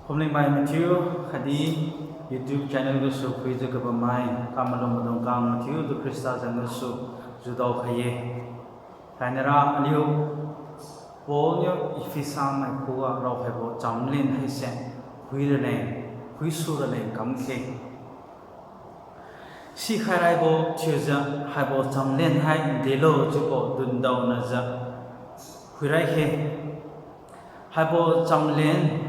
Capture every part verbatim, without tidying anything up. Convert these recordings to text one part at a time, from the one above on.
Phumlingmai mathiu khatdi YouTube channel gasu phuijiu kabammai kamalum maidung kang mathiutu Khrista zan gasu judao khai-e. Thainara aliu Paul niu Ephesamai khuga raokhaibo chamlen haise phui raleng, phuisu raleng kamkhe. Sikhai raibo thiujiu haibo chamlen hai delo chiubo dundaonajiu phuirai khe. Haibo chamlen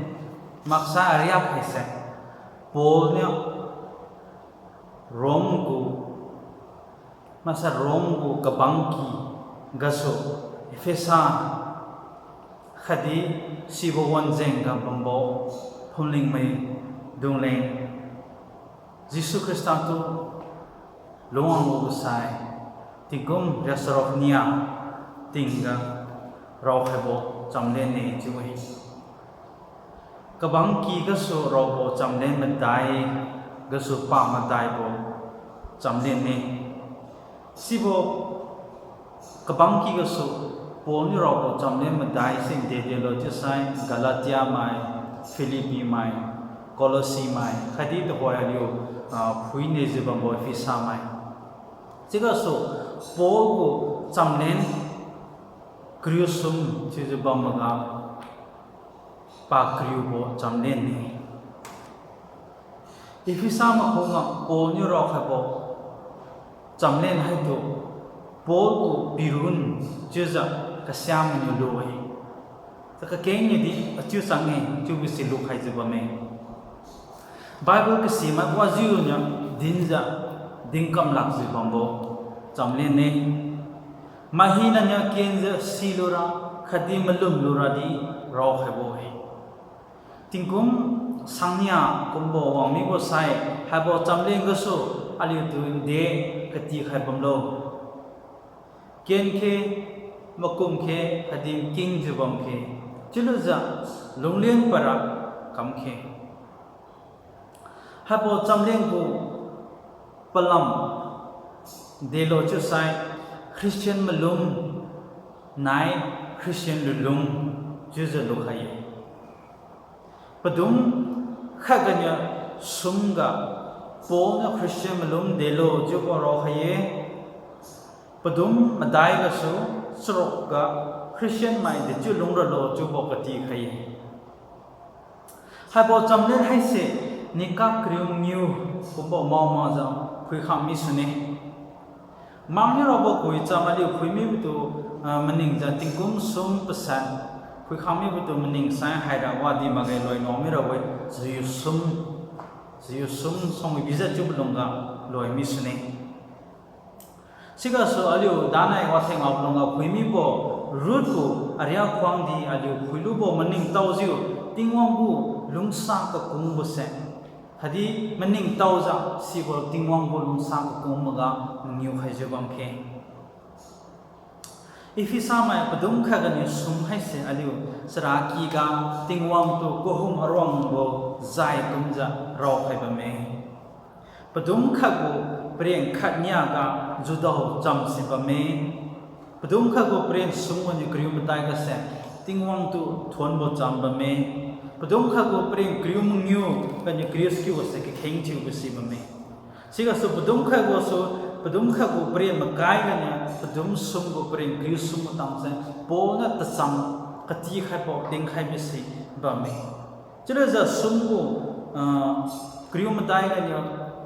maksai ariak haise Paul niu Rome gu, maksai Rome gu kabangky gasu Ephesa khatdi sibo wanjeng ga bambo phumlingmai dungleng Jesu Khrista tu lungwangbo sai tingkum riasarok nia tingga raokhaibo chamlenne chiu-e. Kabangky gasu raobo chamlen madai gasu pamadaibo chamlenne. Sibo kabangky gasu Paul niu raobo chamlen madai si dedelo chiusai Galatia mai, Philippi mai, Colossae mai khatdi tuhoi aliu, ah, phuinijiu bambo Ephesamai. Sigasu Paul gu chamlen kariu sum chiujiu bamboga pakariubo chamlenne. Ephesamai khuga Paul niu raokhaibo chamlen haitu Paul gu pirun chiujiu kasiamainiu lu-e. Kakeng niudi achiu chang-e chiubo si lukhaijiu bamme. Bible kasimai wajiu niu dinjiu dingkam lakjiu bambo chamlenne. Mai hinaniu kenjiu silura khatdi malum luradi raokhaibo-e. Tingkum sangnia kumbo wangmibo sai haibo chamlen gasu aliutu nde katikhai bamlo. Kenkhe, makumkhe, khatdi kingjiu bamkhe, chiulujiu lunglen para kamkhe. Haibo chamlen gu palam delo chiusai Christian malum nai Christian lunlung chiujiu lukhai-e. Padum khatganiu sumga Paul niu Christian malum delo chiubo raokhai-e. Padum madai gasu charukga Christian mai dechiu lungralo chiubo katikhai-e. Haibo chamlen haise nikak kariu mangiu kumbo maomakjiu phuikhang misune. Mangniu raobo kui cham aliu phuimibotu, ah, maningjiu tingkum sum pasan phuikhang mibotu maning sai haira wadi makge loi nuami rabo-e, chahiu sum, chahiu sum songwi bijiu chiubo lungga loi misune. Sigasu aliu danai watheng ngao lungga phuimibo Ruth gu ariak khuangdi aliu phuilubo maningtaojiu Tingwang gu lungsa kakungbo se. Khatdi maningtaojiu sibo Tingwang gu lungsa kakungboga mangiu khaijiu bamkhe. Ephesamai padum khatganiu sum haise aliu charakyga Tingwang tu kahum aruangbo zai kumjiu raokhai bamme. Padum khatgu paren khatniaga judao chamsi bamme. Padum khatgu paren sum ganiu kariu madai gase Tingwang tu thuonbo cham bamme. Padum khatgu paren kariu mangiu ganiu kariu sakiu gase kakheng thiubo si bamme. Sigasu padum khatgusu, padum khatgu paren makai ganiu padum sum gu paren kariu sum gu tangse Paul niu tacham katikhaibo dinkhai bise bamme. Chiulujiu sum gu, ah, kariu madai ganiu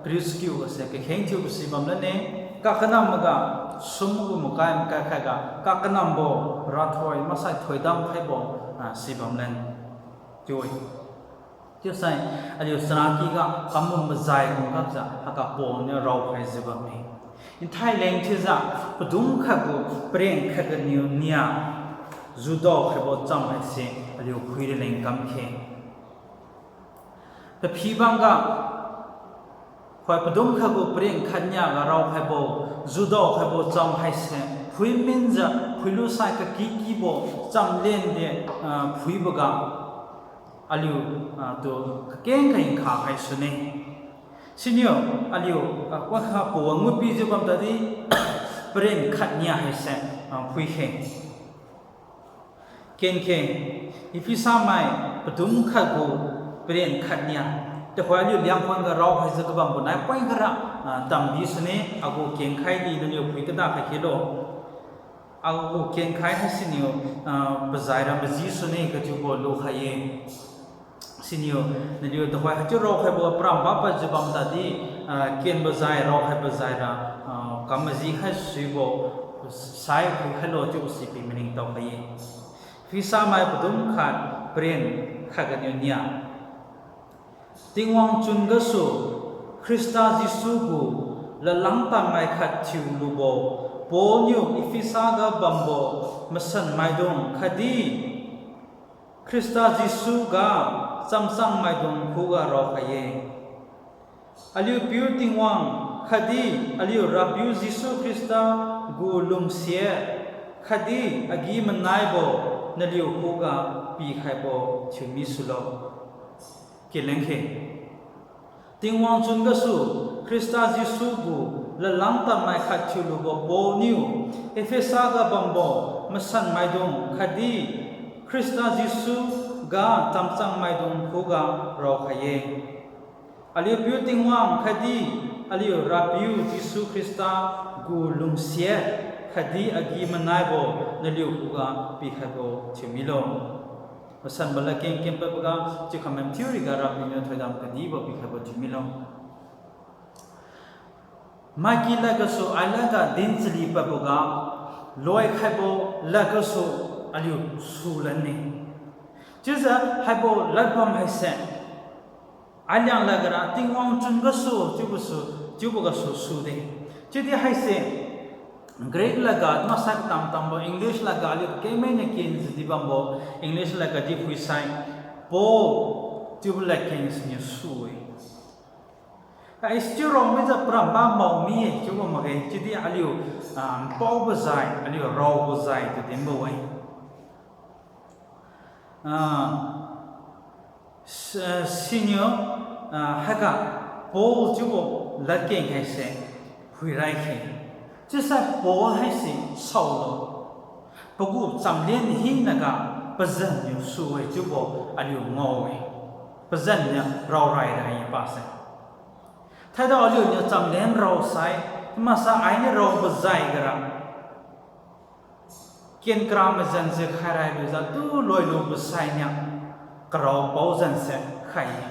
kariu sakiu gase kakheng thiubo si bamlane, kakanamboga sum gu makai makai khatga kakanambo rathoi maksai thoidam khaibo, ah, si bamlan chiu-e. Chiusai aliu charakyga kamum mazai kumgapjiu haiga Paul niu raokhaijiu bamme. Nthai leng chiujiu padum khatgu paren khatganiu nia judao khaibo cham haise aliu phuira leng kamkhe. Taphibangga, khoi padum khatgu paren khatniaga raokhaibo, judao khaibo cham haise phuiminjiu phuilusai kakikibo chamlende, ah, phuiboga aliu, ah, tu kakeng kaingkha haisune. Siniu aliu, ah, wakha pawan ngupijiu bamtadi paren khatnia haise, ah, phuikhe. Kenkhe, Ephesamai padum khatgu Paren khatnia. Tuhoi aliu Liangkhon ga raokhaijiu kabambo nai point kara, ah, tamdi sune, agu kengkhai di naliu phui kada khai khelo. Agu kengkhai hai siniu, ah, pazaira maji sune kachiubo lukhai-e. Siniu, naliu tuhoi haichiu raokhaibo paramba pajiu bam tadi, ah, kenbo zai, raokhaibo zaira, ah, kam maji khai suibo, sai phui khailo chiubo si pi maningtao khai-e. Ephesamai padum khat paren khat ganiu nia. Tingwang chun gasu, Khrista Jesu gu ladlang tadmai khat thiulubo, Paul niu Ephesa ga bambo masanmaidung khatdi Khrista Jesu ga chamchangmaidung khuga raokhai-e. Aliu Piu Tingwang khatdi aliu Rapiu Jesu Khrista gu lungsiat khatdi agi-manaibo naliu khuga pikhaibo thiumi sulo. Keleng khe. Tingwang chun gasu, Khrista Jesu gu ladlang tadmai khat thiulubo Paul niu Ephesa ga bambo masanmaidung khatdi Khrista Jesu ga chamchangmaidung khuga raokhai-e. Aliu Piu Tingwang khatdi aliu Rapiu Jesu Khrista gu lungsiat khatdi agi-manaibo naliu khuga pikhaibo thiumilo. Masanbo ladkeng kenpadboga chiukhammai thiuriga Rapiu niu thoidam kadibo pikhaibo thiumilo. Maiky lad gasu ai ladga din chali padboga, loikhaibo lad gasu aliu sulanne. Chiujiu haibo ladbam haise, aliang ladgara Tingwang chun gasu chiubo su, chiubo gasu sude. Chiudi haise Greek ladga maksai katam tambo English ladga aliu kengmai niu kenjiu di bambo English ladga di phuisai Paul chiubo ladkeng siniu su-e. Ai, chiu rongmijiu paramba maomi-e chiubo makge, chiudi aliu, ah, npaobo zai, aliu raobo zai tu dinbo-e. Ah, s-, siniu, ah, haiga Paul chiubo ladkeng haise phuirai khe. Chiusai Paul haise saolo. Pagu chamlen hinaga pazan niu su-e chiubo aliu ngao-e. Pazan niu raorai rai pase. Thaidao aliuniu chamlen raosai, maksai ainiu raobo zai gara ken kara mazanse khai rai lujiu tu loilubo sainiu karao pao zanse khai-e.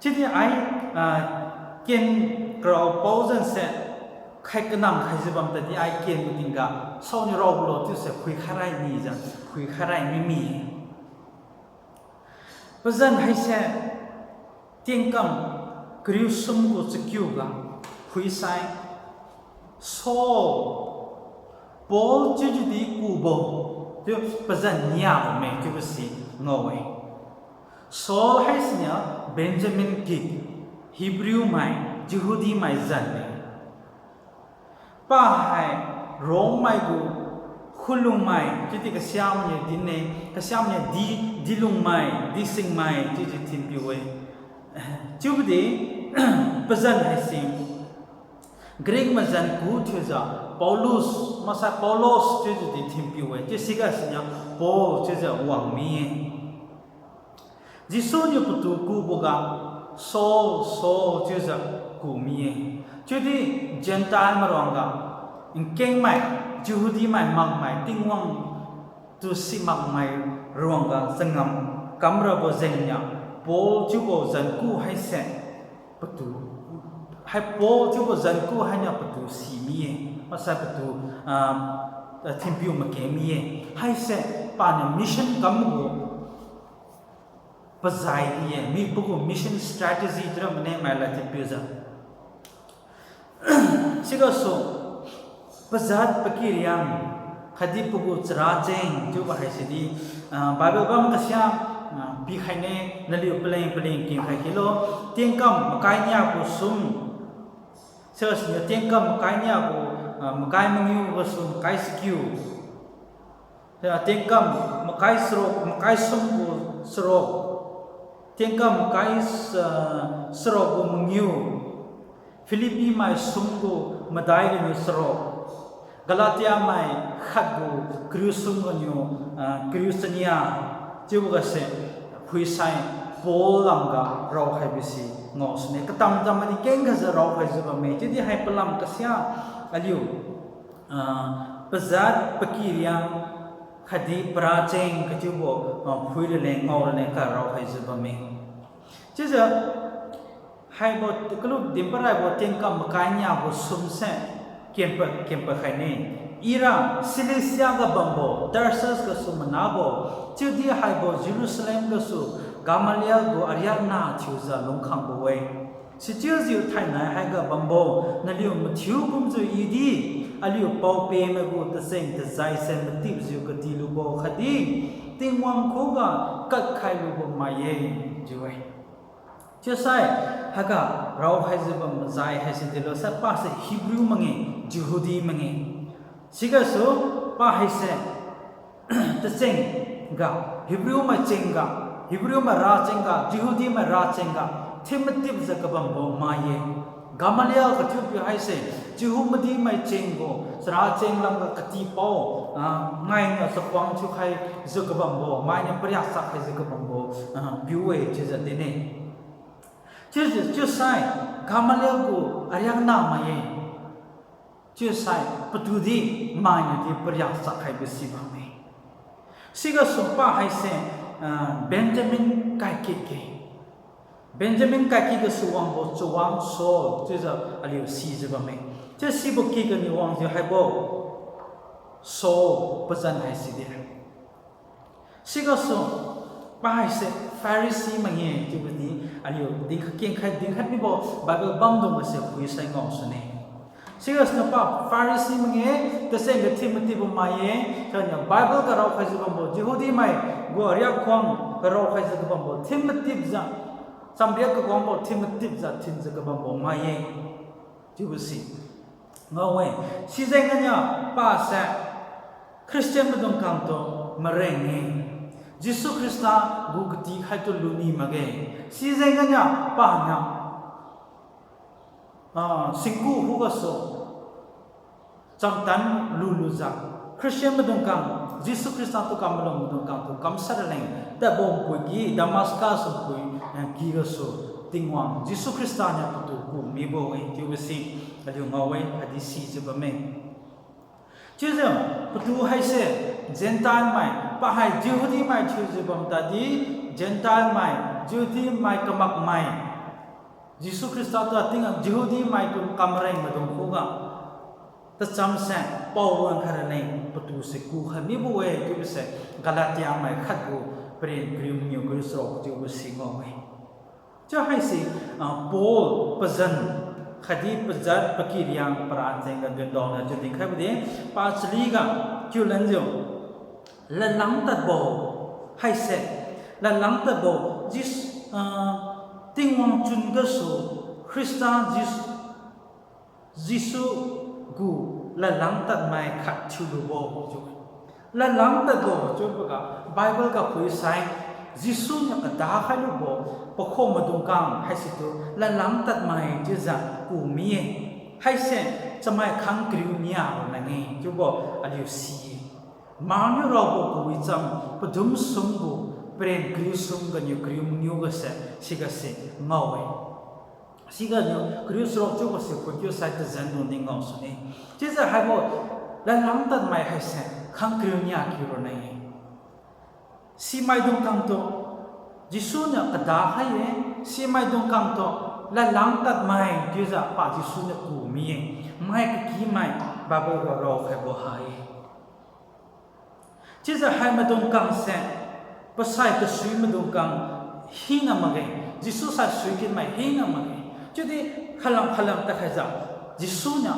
Chiudi ai, ah, ken karao pao zanse khai kanam khaijiu bam tadi ai ken matingga saoniu raobo lo chiuse phuikhai rai mijiu, phuikhai rai mimi. Pazan haise tiengkam kariu sum gu chakiuga phuisai Saul, Paul chiujiudi kubo chiu pazan niabamme chiubo si ngao-e. Saul haisiniu Benjamin kik, Hebrew mai, Jehudi mai zan-e. Pa hai Rome mai gu khulungmai chiudi kasiamniu dinne, kasiamniu di, dilungmai, disingmai chiujiu thinpiu-e. Chiubodi pazan haise Greek mazan ku thiujiu Paulus, maksai Paulos chiujiudi thinpiu-e. Chiu siga siniu Paul chiujiu wang mi-e. Jesu niu patu kuboga Saul, Saul chiujiu ku mi-e. Chiudi Gentile mai ruangga, nkengmai, Jehudi mai makmai, Tingwang tu simakmai ruangga changam kamrabo jengniu Paul chiubo zanku haise patu, hai Paul chiubo zanku hainiu patu si mi-e, maksai patu, ah, thinpiu make mi-e. Haise paniu mission kambo pazai di-e, mi pagu mission strategy chiura mane mailad thinpiujiu. Sigasu, pazat pakiriang, khatdi pagu chara cheng chiubo haisidi, ah, Bible bam kasia, ah, pikhaine, naliu paleng paleng kengkhai khelo, tiengkam makai nia gu sum, sigasuniu tiengkam makai nia gu, ah, makai mangiu gasu makai sakiu. Tiengkam makai saruk, makai sum gu saruk. Tiengkam makai sa-, saruk gu mangiu. Philippi mai sum gu madai ganiu saruk. Galatia mai khat gu kariu sum ganiu, ah, kariu chania. Chiubogase phuisai Paul lamga raokhaibo si ngao sune. Katam-tam madi kengkhajiu raokhaijiu bamme. Chiudi hai palam kasia aliu, ah, pajat pakiriang khatdi paracheng kachiubo, ah, phuira leng ngaora leng ka raokhaijiu bamme. Chiujiu haibo kalu dinparaibo tienkam makai niabo sumse kempa, kempa khaine. Ira Cilicia ga bambo, Tarsus gasu manabo, chiudi haibo Jerusalem gasu Gamaliel gu ariakna thiujiu lungkhangbo-e. Sichiujiu thainai haiga bambo naliu mathiu kumjiu idi, aliu pao-peh maigu tacheng-tajai se matipjiu katilubo khatdi Tingwang khuga kadkhai lubo mai-e, chiu-e. Chiusai haiga raokhaijiu bam majai haise dilo sai pase Hebrew mange, Jehudi mange. Sigasu pa haise tacheng ga, Hebrew mai cheng ga, Hebrew mai racheng ga, Jehudi mai racheng ga, thin matipjiu kabambo mai-e. Gamaliel kathiupiu haise, Jehudi mai cheng gu, racheng lamga katipao, ah, ngainiu chakhuang thiukhaijiu kabambo, mainiu pariak chakkhaijiu kabambo, ah, piu-e chiujiu dinne. Chiujiu, chiusai, Gamaliel gu ariakna mai-e. Chiusai, patudi, mainiudi pariak chakkhaibo si bamme. Sigasu pa haise, ah, Benjamin kaikit-e. Benjamin kaikit gasu wangbo chawang Saul, chiujiu aliu sijiu bamme. Chiu sibo kit ganiu wangjiu haibo Saul pazan haisi di. Sigasu pa haise Pharisee mange chiubodi aliu dinkha kengkhai dinkhai mibo Bible bamdung gase phuisai ngao sune. Sigasu pa Pharisee mange, tacheng ga thin matipbo mai-e, kaniu Bible ga raokhaijiu bambo, Jehudi mai gu ariak khuang ga raokhaijiu kabambo, thin matipjiu, chamriak kaguangbo thin matipjiu thinjiu kabambo mai-e. Chiubo si ngao-e. Sijeng ganiu pase Christian maidung kangtu mareng-e. Jesu Khrista gu katikhaitu luni makge. Sijeng ganiu paniu, ah, singku khugasu chamtan lulujiu, Christian maidung kang, Jesu Khrista tu kam malum maidung kangtu kamshat raleng, tadbo npuiki, Damascus npui, eh, ki gasu, Tingwang Jesu Khrista niu patu ku mibo-e chiubo si aliu ngao-e, khatdi sijiu bamme. Chiujiu patu haise Gentile mai, pahai Jehudi mai thiujiu bam tadi, Gentile mai, Jehudi mai kamakmai, Jesu Khrista tu Tingwang Jehudi maitu kamreng maidung khuga tacham se paowan khai raleng patu se kukhai mibo-e chiubo se Galatia mai khat gu paren kariu mangiu kariu charuk chiubo si ngao-e. Chiu haise, ah, Paul pazan khatdi pajat pakiriang paracheng ga dundao niu chiu dinkhaibo de, pachali ga kiulanjiu ladlang tadbo haise, ladlang tadbo Jis-, ah, Tingwang chun gasu Khrista Jis-, Jesu gu ladlang tadmai khat thiulubo chiu. Ladlang tadbo chiuboga Bible ga phuisai, Jesu niu kada khailubo pakhomaidung kang haisitu ladlang tadmai chiujiu ku mi-e. Haise chamai khang kariu nia ronna-e chiubo aliu si-e. Maniu raobo kawicham padum sum gu paren kariu sum ganiu kariu mangiu gase sigase ngao-e. Siganiu kariu charuk chiubo se phuikiu sai tazan dungdi ngao sune. Chiujiu haibo ladlang tadmai haise khang kariu nia kiu ronna-e. Simaidung kangtu Jesu niu kada khai-e, simaidung kangtu ladlang tadmai chiujiu pa Jesu niu ku mi-e. Mai kakimai Bible ga raokhaibo ha-e. Chiujiu hai maidung kang se, pasai kasui maidung kang hina makge, Jesu sai suikinmai hina makge. Chiudi khalam khalam takhaijiu, Jesu niu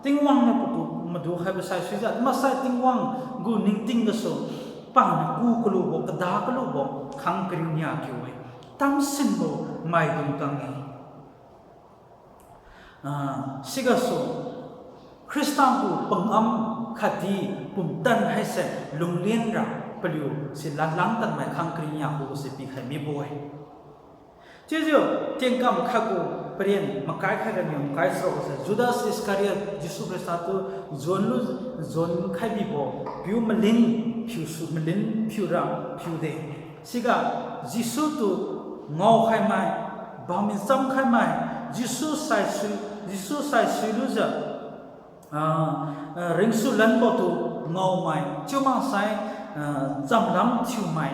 Tingwang niu patu madu khaibo sai suijiu, maksai Tingwang gu ningting gasu, paniu ku kalubo, kada kalubo, khang kariu nia kiu-e. Tamsinbo maidung kang-e. Ah, sigasu, Khrista gu pangam khatdi pumtan haise lunglen ra paliu si ladlang tadmai khang kariu nia khubo se pikhai mibo-e. Chiujiu, tienkam khat gu paren makai khat ganiu makai charuk se Judas Iscariot Jesu Khrista tu juan lu, juan khai bibo, piu malin, phiusu malin, phiura, phiude. Siga Jesu tu ngaokhaimai, bammi chamkhaimai, Jesu saisui, Jesu saisui lujiu, ah, ah, ringsulanbo tu ngaomai, chiu maksai, ah, chamlam thiumai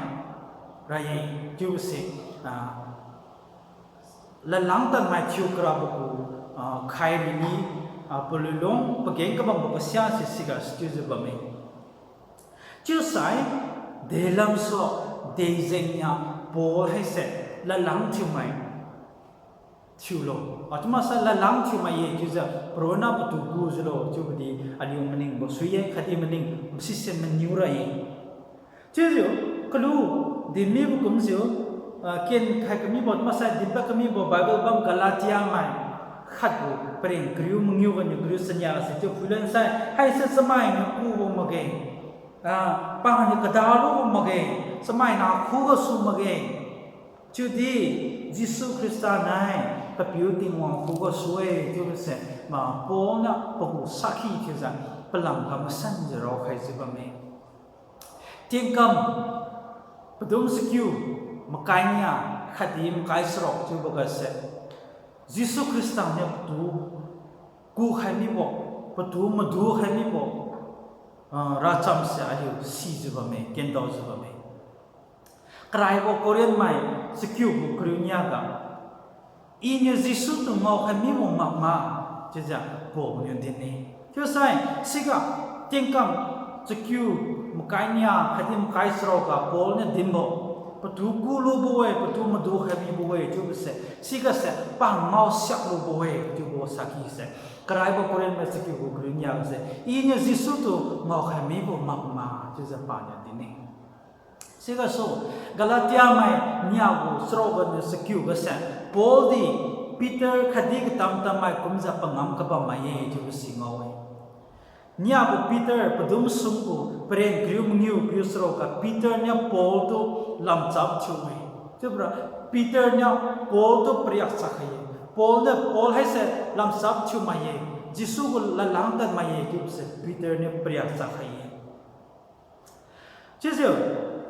ra-e, chiuse, ah, ladlangtadmai thiu karabo gu, ah, khai rimi, ah, paluilung pageng kabambo kasiase siga chiujiu bamme. Chiusai, delamsu, dejengnia, Paul haise, ladlang thiumai thiulo. Achiu maksai ladlang thiumai ye chiujiu, paronna patu gujiulo chiubodi aliu maningbo sui-e, khatdi maning sise maniura-e. Chiujiu, kalu, dinmibo kumjiu, ah, kenkhai kamibo, maksai dinpad kamibo Bible bam Galatia mai khatgu pareng kariu mangiu ganiu kariu chania se chiu phuilan sai, haise chamainiu kubo makge. Ah, paniu kadalubo makge, chamaina khugasu makge. Chiudi Jesu Khrista nai Papiu Tingwang khugasu-e chiubose, ma Paul niu pagu sakhi thiujiu palamga masanjiu raokhaijiu bamme. Tingkam padum sakiu, makai nia khatdi makai charuk chiubo gase, Jesu Khrista niu patu kukhai mibo, patu madukhai mibo, ah, rachamse aliu sijiu bamme, kendaojiu bamme. Karaibo Corinth mai chakiu gu kariu niaga, Iniu Jesu tu ngaokhai mibo makma, chiujiu Paul niu din-e. Chiusai, siga, tingkam chakiu, makai nia khatdi makai charuk ga Paul niu dinbo, patu kulubo-e, patu madukhai mibo-e chiubose, sigase pa ngao siaklubo-e chiubo sakhise, karaibo Corinth mai chakiu gu kariu niaga se, Iniu Jesu tu ngaokhai mibo makma, chiujiu paniu din-e. Sigasu, Galatia mai niagu charuk ganiu chakiu gase, Paul di Peter khatdi katam-tam mai kumjiu pangam kabammai-e chiubo si ngao-e. Niagu Peter padum sum gu pareng kariu mangiu kariu charuk ga Peter niu Paul tu lamchap thiu-e. Chiubora Peter niu Paul tu pariak chak khai-e. Paul niu Paul haise lamchap thiumai-e, Jesu gu ladlang tadmai-e chiubose Peter niu pariak chak khai-e. Chiujiu,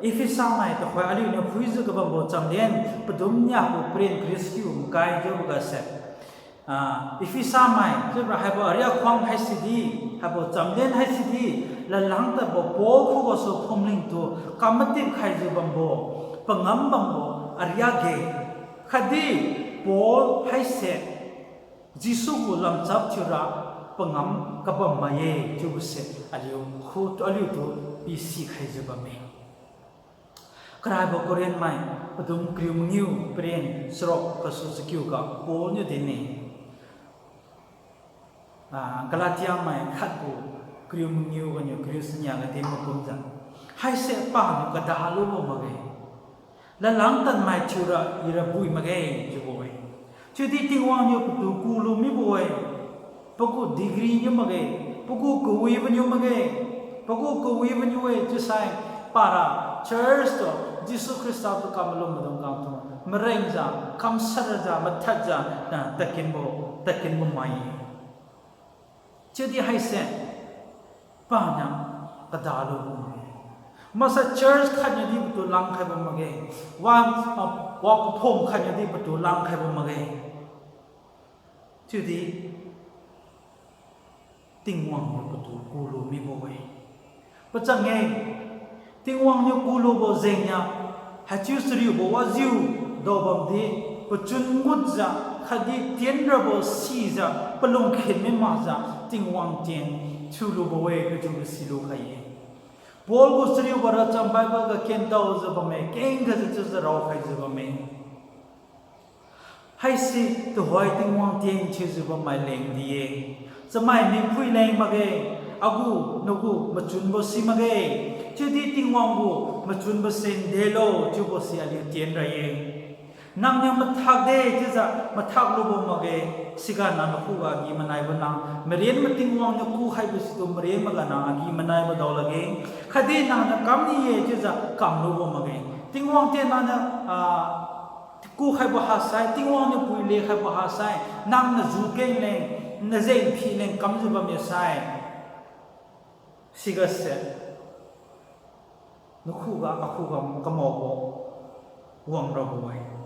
Ephesa mai tuhoi aliuniu phuijiu kabambo chamlen padum niagu pareng kariu chakiu makai chiubo gase, ah, Ephesa mai chiubora haibo ariak khuang haisidi, haibo chamlen haisidi, ladlang tadbo Paul khugasu phumlingtu kam matip khaijiu bambo, pangam bambo ariak ge, khatdi Paul haise Jesu gu lamchap thiura pangam kabammai-e chiubose aliu khu aliutu pisi khaijiu bamme. Karaibo Corinth mai padum kariu mangiu pareng charuk gasu chakiu ga Paul niu din-e. Ah, Galatia mai khatgu kariu mangiu ganiu kariu chania ga din makumjiu, haise paniu kadalubo makge, ladlang tadmai thiura ira bui makge chiubo-e. Chiudi Tingwang niu patu kulu mibo-e, pagu degree niu makge, pagu kawibo niu makge, pagu kawibo niu-e chiusai, para church tu Jesu Khrista tu kam malum maidung khangtu marengjiu, kamshatjiu, mathadjiu, na tadkinbo, tadkinbo mai-e. Chiudi haise paniu kadalubo makge. Maksai church khatniudi patu langkhaibo makge. Wa, ah, wa paphom khatniudi patu langkhaibo makge. Chiudi Tingwang niu patu kulu mibo-e. Pachang-e, Tingwang niu kulubo jengniu, haichiu chariubo wajiu daobamdi, pachun ngutjiu, khatdi tienrabo sijiu, palungkhen mi makjiu, Tingwang tien thiulubo-e kachiubo silu khai-e. Paul gu chariubo racham Bible ga kendaojiu bamme, kenggajiu chiujiu raokhaijiu bamme. Haise tuhoi Tingwang tien thiujiu bammai leng di-e. Chamai miphui leng makge, agu, nagu machunbo si makge. Chiudi Tingwang gu machunbo se ndelo chiubo si aliu tienra-e. Nangniu mathakde chiujiu mathak lubo makge, siga nang nakhuga agi-manaibo nang, maren ma Tingwang niu kukhaibo situ maren maga nang agi-manaibo dao lakge. Khatdi nangniu kamni-e chiujiu kamlubo makge. Tingwang tien nangniu, ah, kukhaibo hasai, Tingwang niu pui lekhaibo hasai, nang naju keng leng, najeng phi leng kamjiu bamme sai. Sigase, nakhuga, akhuga kamaobo wangrabo-e.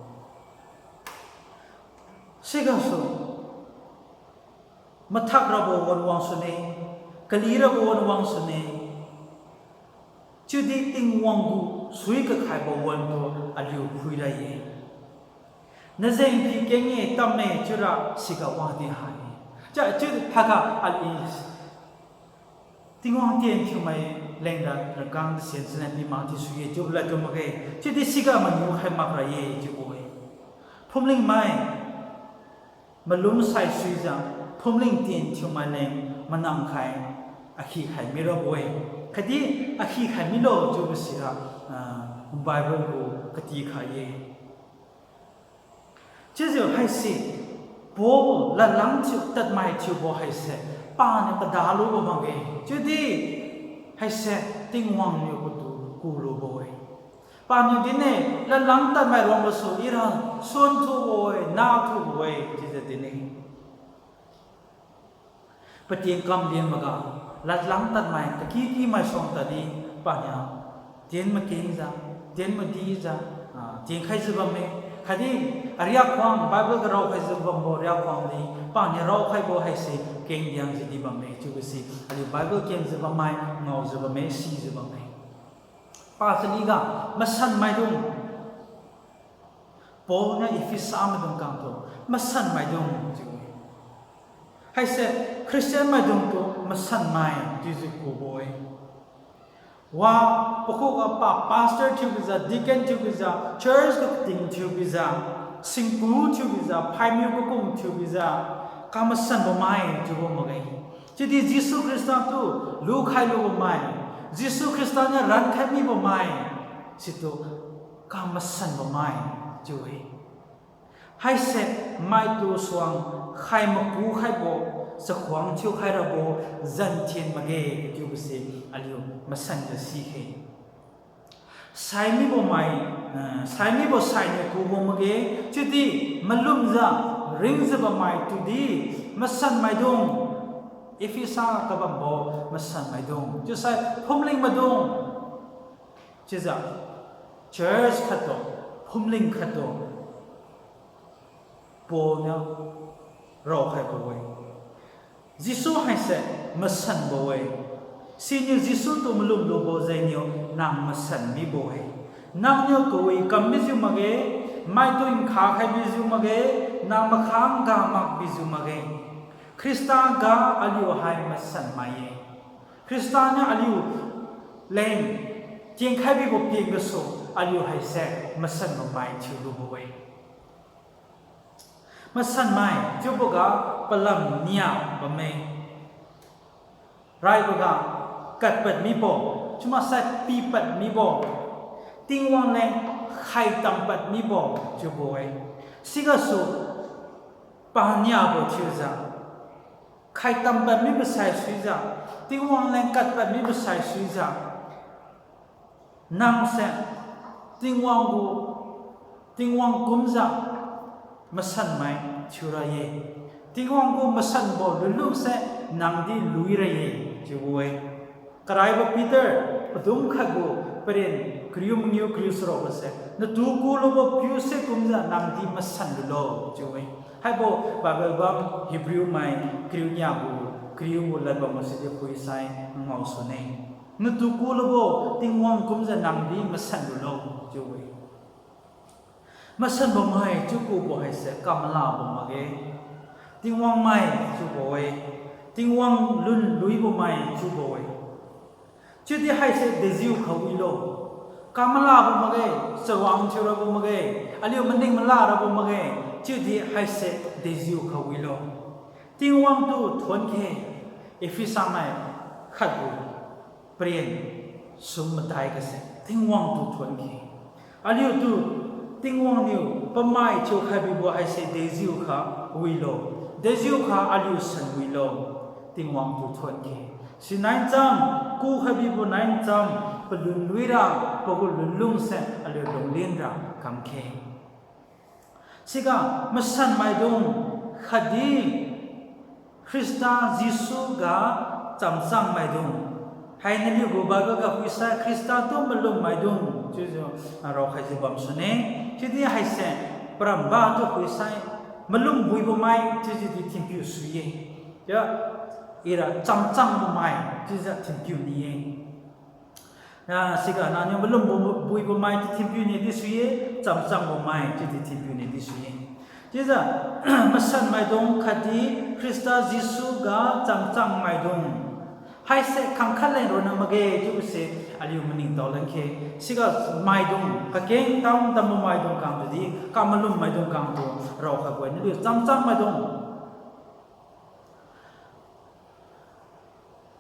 Sigasu, mathak rabo wan wangsune, kali rabo wan wangsune, chiudi Tingwang gu sui kakhaibo wantu aliu phuira ye. Najeng pi keng-e tamme chiura siga wadi ha-e. Cha chiu haiga ali Tingwang tien thiumai leng ra rangkang tasian sina pima thiusu ye chiubo lad tu makge. Chiudi siga maniu khai makra ye chiubo-e. Phumlingmai malum saisuijiu, phumling tien thiumai leng manang khai, akhi khai mirabo-e. Khatdi akhi khai milo chiubo sira, ah, Bible gu katikhai ye. Chiujiu haise, Paul ladlang thiu tadmai thiubo haise, paniu kadalubo makge. Chiudi haise, Tingwang niu patu kulubo-e. Paniu dinne, ladlang tadmai ronggasu ira sunthubo-e, nathubo-e chiujiu dinne. Patien kam lianboga, ladlang tadmai, kakiki mai suang tadi, paniu, tien makengjiu, tien madijiu, ah, tienkhaijiu bamme, khatdi, ariak khuang, Bible ga raokhaijiu bambo ariak khuang di, paniu raokhaibo haise, kengdiangjiu di bamme chiubo si, aliu Bible kenjiu bammai, ngaojiu bamme, sijiu bamme. Pachaliga, masanmaidung. Paul niu Ephesa maidung kangtu, masanmaidung chiu-e. Haise, Christian maidungtu masanmai chiujiu kubo-e. Wa, pakhuga pa pastor thiubijiu, deacon thiubijiu, church kating thiubijiu, singku thiubijiu, phaimiu kakung thiubijiu, kamasanbo mai chiubo makge. Chiudi Jesu Khrista tu lukhai lubo mai, Jesu Khrista niu rankhai mibo mai, situ kamasanbo mai chiu-e. Haise maitu suang khai maku khaibo, chakhuang thiukhai rabo, zan thien makge chiubo se aliu masanjiu sikhe. Saimibo mai, eh, saimibo sainiu kubo makge, chiudi malumjiu, ringjiu bammai tudi, masanmaidung, Ephesa kabambo masanmaidung, chiusai phumling maidung, chiujiu church khattu, phumling khattu, Paul niu raokhaibo-e. Jesu haise masanbo-e. Siniu Jesu tu malum lubo jengniu nang masan mibo-e. Nangniu kawi kam bijiu makge, maitu nkha khai bijiu makge, nang makhang ga mak bijiu makge. Khrista ga aliu hai masanmai-e. Khrista niu aliu leng tienkhai bibo ping gasu aliu haise masanbo mai thiulubo-e. Masanmai chiuboga palam nia bamme. Raiboga kadpad mibo, chiumaksai pipad mibo, Tingwang leng khaitam pad mibo chiubo-e. Sigasu paniabo thiujiu, khaitam pad mibo saisuijiu, Tingwang leng kadpad mibo saisuijiu, nangse Tingwang gu, Tingwang kumjiu masanmai thiura ye. Tingwang gu masanbo lunlungse nangdi luira ye chiubo-e. Karaibo Peter padum khatgu paren kariu mangiu kariu charukbose, natu kulubo piuse kumjiu nangdi masan lulo chiu-e. Haibo Bible bam Hebrew mai kariu nia gu kariu gu lad bambo sidi phuisai ngao sune. Natu kulubo Tingwang kumjiu nangdi masan lulo chiu-e. Masanbo mai chiu kubo haise kamalabo makge. Tingwang mai chiubo-e. Tingwang lun luibo mai chiubo-e. Chiudi haise dejiukha wilo. Kamalabo makge, chawang thiurabo makge, aliu maning malarabo makge, chiudi haise dejiukha wilo. Tingwang tu thuonkhe, Ephesa mai khatgu paren sum madai gase Tingwang tu thuonkhe. Aliutu Tingwang niu pamai thiukhai bibo haise dejiukha wilo, dejiukha aliu san wilo, Tingwang tu thuonkhe. Sinai ncham, kukhai bibo nai ncham, palun luira, pagu lunlungse aliu lunglinra kamkhe. Siga masanmaidung khatdi Khrista Jesu ga chamchangmaidung. Hai naliu gu Bible ga phuisai Khrista tu malummaidung chiujiu raokhaijiu bamsune. Chiudi haise paramba tu phuisai Malum buibo mai chiujiu di thinpiu sui-e. Chiu, ira chamchangbo mai chiujiu thinpiu ni-e. Ah, siga nangniu malum bu-, buibo mai chiu thinpiu ni di sui-e, chamchangbo mai chiu di thinpiu ni di sui-e. Chiujiu, masanmaidung khatdi Khrista Jesu ga chamchangmaidung haise khangkhat leng ronna makge chiubose aliu maningtao lan khe. Siga maidung, kakeng tamtambo maidung kangtu di, kamalum maidung kangtu raokhaibo-e, naliu chamchangmaidung.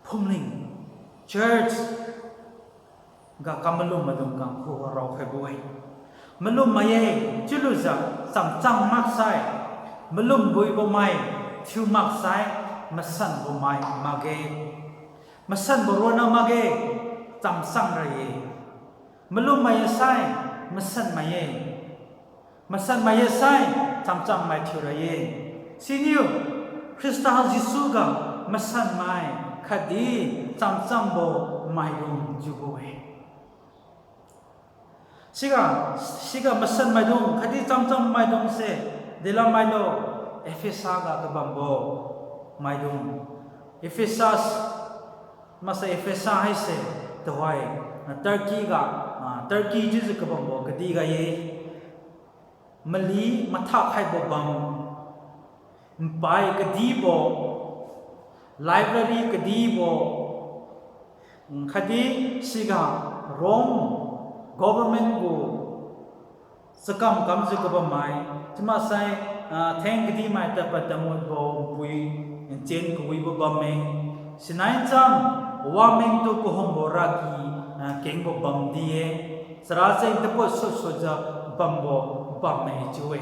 Phumling, church ga kamalum maidung kang khuga raokhaibo-e. Malum mai-e, chiulujiu chamchang maksai, malum buibo mai thiu maksai, masanbo mai makge. Masanbo ronna makge, chamchang ra-e. Malum mai-e sai, masan mai-e. Masan mai-e sai, chamchang mai thiura-e. Siniu, Khrista Jesu ga masanmai khatdi chamchangbo maidung chiubo-e. Siga, siga masanmaidung khatdi chamchangmaidungse, delamailo, Ephesa ga kabambo maidung. Ephesus, maksai Ephesa haise, tuhoi, ah, Turkey ga, ah, Turkey chiujiu kabambo kadih ga-e. Mali mathak khaibo bam, npai kadibo, library kadibo, khatdi siga Rome government gu chakam kamjiu kabammai, chiumaksai, ah, theng kadihmai tadpad tadmutbo npui nchen kawibo bamme. Sinai ncham wamengtu kahumbo raky, ah, kengbo bamdi-e. Chara cheng tapot sutsujiu bambo bamme chiu-e.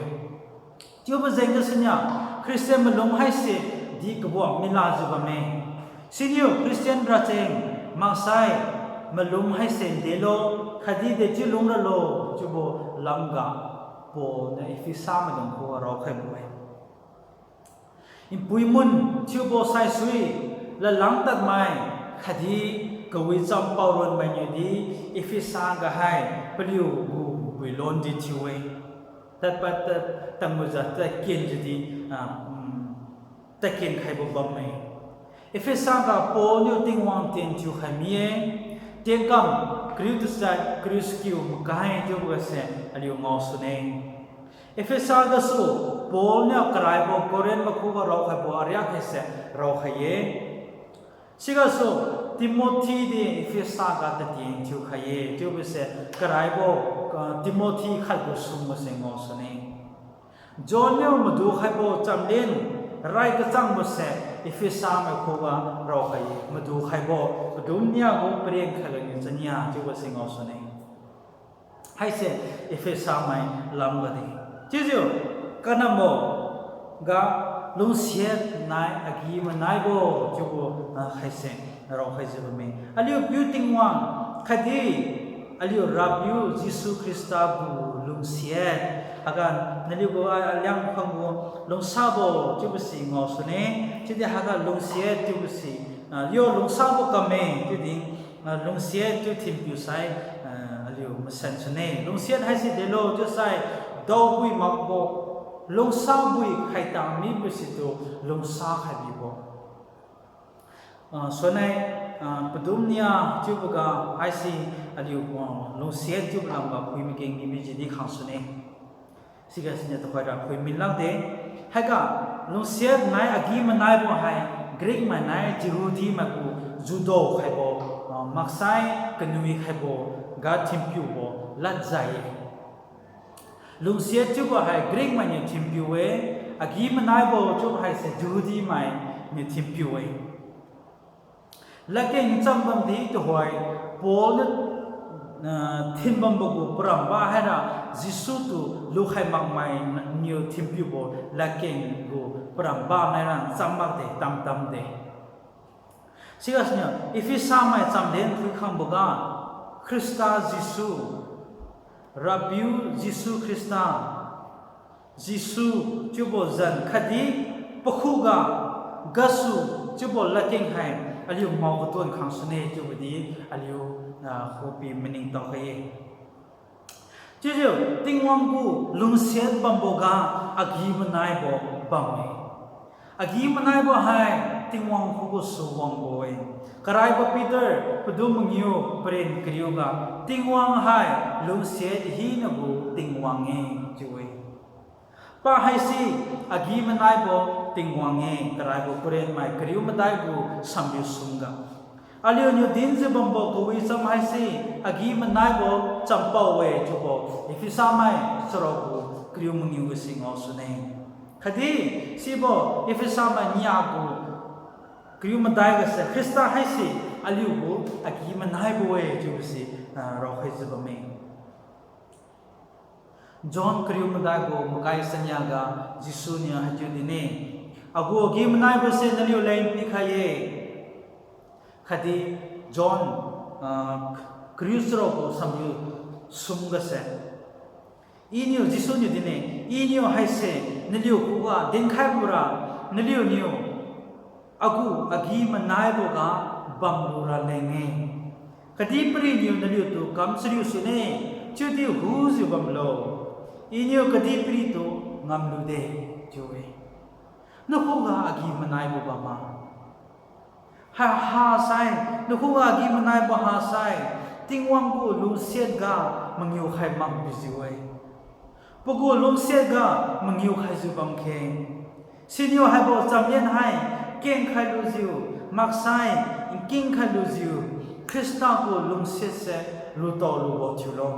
Chiubo jengga siniu, Christian malum haise di kabuak milajiu bamme. Siniu Christian racheng maksai malum haise delo, khatdi dechiu lungralo, chiubo lamga Paul niu Ephesa maidung khuga raokhaibo-e. Npui mun thiubo saisui, lalang tadmai, khatdi kawicham paoronmainiu di Ephesa ga hai paliu gu npui lon di thiu-e. Tadpad tad tangmujiu tadkenjiu di, ah, um, tadken khaibo bamme. Ephesa ga Paul niu Tingwang tien thiukhai mi-e. Tiengkam kariu tachat kariu chakiu makai chiubo gase aliu ngaosune. Ephesa gasu Paul niu karaibo Corinth mai khuga raokhaibo ariak haise raokhai-e. Sigasu Timothy di Ephesa ga tatien thiukhai-e chiubose karaibo, ah, Timothy khatgu sungbo se ngaosune. John niu madukhaibo chamlin rai kachangbose Ephesa mai khuga raokhai-e, madukhaibo padum nia gu paren khailo niu chania chiubo se ngaosune. Haise Ephesa mai lamga di. Chiujiu, kanambo ga lungsiat nai agi-manaibo chiubo, ah, haise raokhaijiu bamme. Aliu piu Tingwang khatdi aliu Rapiu Jesu Khrista gu lungsiat, haiga naliu gu, ah, aliang khanggu lungsabo chiubo si ngaosune, chiudi haiga lungsiat chiubo si, ah, yo lungsabo kamme chiudi, ah, lungsiat chiu thinpiu sai, ah, aliu masan sune. Lungsiat haise delo chiusai, daobui makbo, lungsabui khaitang mibo situ lungsa khai bibo. Ah, suonai, ah, padum nia chiuboga haise aliu, ah, lungsiat chiubo lamga phui makeng mibo jidi khang sune. Siga siniu tuhoira phui min lakde. Haiga, lungsiat nai agi-manaibo hai, Greek mai nai Jehudi mai gu judo khaibo, ah, maksai kanui khaibo ga thinpiubo ladjai-e. Lungsiat chiubo hai Greek mainiu thinpiu-e, agi-manaibo chiubo haise Jehudi mainiu thinpiu-e. Ladkeng chambamdi tuhoi, Paul niu, ah, thinbambo gu paramba haira, Jesu tu lukhai makmai niu thinpiubo ladkeng gu paramba naira cham makde, tamtamde. Sigasuniu Ephesa mai chamlen phuikhangboga, Khrista Jesu, Rapiu Jesu Khrista, Jesu chiubo zan khatdi pakhuga gasu chiubo ladkeng hai aliu ngao katuan khang sune chiubodi aliu, ah, khupi maningtao khai-e. Chiujiu Tingwang gu lungsiat bamboga agi-manaibo bamme. Agi-manaibo hai Tingwang khugasu wangbo-e. Karaibo Peter, padum mangiu paren kariuga, Tingwang hai lungsiat hinagu Tingwang-e, chiu-e. Pa haise agi-manaibo Tingwang-e, karaibo paren mai kariu madai gu samriu sumga. Aliuniu dinjiu bambo kawicham haise agi-manaibo champao-e chiubo Ephesamai charuk gu kariu mangiu gase ngaosune. Khatdi sibo Ephesamai nia gu kariu madai gase Khrista haise aliugu agi-manaibo-e chiubose, ah, raokhaijiu bamme. John kariu madai gu makai chania ga Jesu niu haichiu dinne, agu agi-manaibose naliu leng pikhai-e. Khatdi John, ah, kariu charuk gu samriu sumgase, Iniu, Jesu niu dinne, Iniu haise naliu khuga dinkhai lura, naliuniu agu agi-manaiboga bamlu raleng-e. Kadihpiri niu naliutu kam chariu sune, chiudi hujiu bamlo. Iniu kadihpiritu ngamlude, chiu-e. Nakhuga agi-manaibo bamma? Ha, hasai, nakhuga agi-manaibo hasai, Tingwang gu lungsiatga mangiu khai mak bijiu-e. Pagu lungsiatga mangiu khaijiu bamkhe. Siniu haibo chamlian hai kengkhai lujiu, maksai nkingkhai lujiu, Khrista gu lungsiatse lutao lubo thiulo.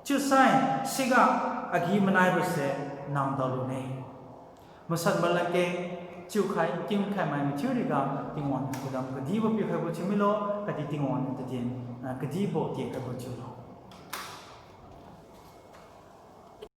Chiusai siga agi-manaibose nangdao lune. Masan maladkeng chiukhai nkingkhai mai mathiu riga Tingwang niu kudam kadibo pikhaibo thiumilo, khatdi Tingwang niu tadin, ah, kadibo tienkhaibo thiulo.